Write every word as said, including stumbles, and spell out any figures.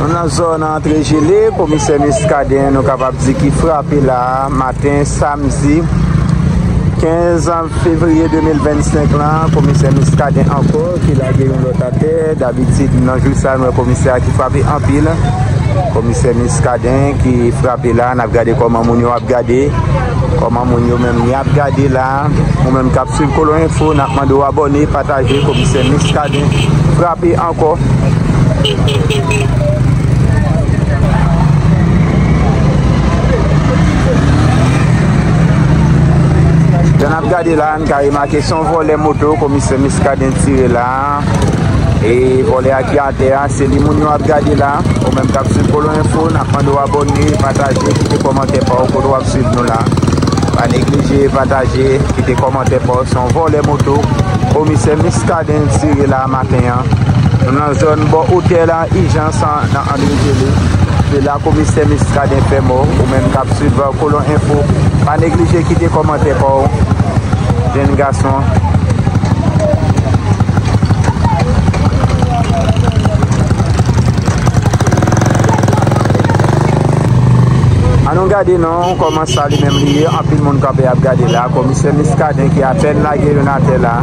Nou nan zòn antre jele, komisè Muscadin, nou kapab di, ki frape la a, maten samdi kenz fevriye de mil vennsenk la. Komisè Muscadin ankò ki lage yon lòt atè. Dabitid, nan jou sa, nou wè komisè a ki frape anpil. Komisè Muscadin ki frape la, n ap gade kòman moun yo ap gade, kòman moun yo menm y ap gade la. Ou menm k ap swiv Kolon Enfo, n ap mande w abòne, pataje. Komisè Muscadin frape ankò. Jan n ap gade la, n ka remake se yon vòlè moto komisè Muscadin tire la. E vòlè a ki atè a, se li moun yo ap gade la. Ou menm k ap swiv Kolon Enfo, n ap mande w abòne, pataje, kite kòmantè pa w kote w ap swiv nou la. Pa neglije pataje, kite kòmantè pa w. Se yon vòlè moto komisè Muscadin tire la maten an. Nou nan zòn bò otèl Ijans an, nan André Gelé. Se la komisè Muscadin fè mò. Ou menm k ap swiv Kolon Enfo, pa neglije kite kòmantè pa w. Jenn gason. Ann nou gade non kòman sa li menm li ye. Anpil moun kanpe ap gade la. Komisè Muscadin ki apèn lage youn atè la.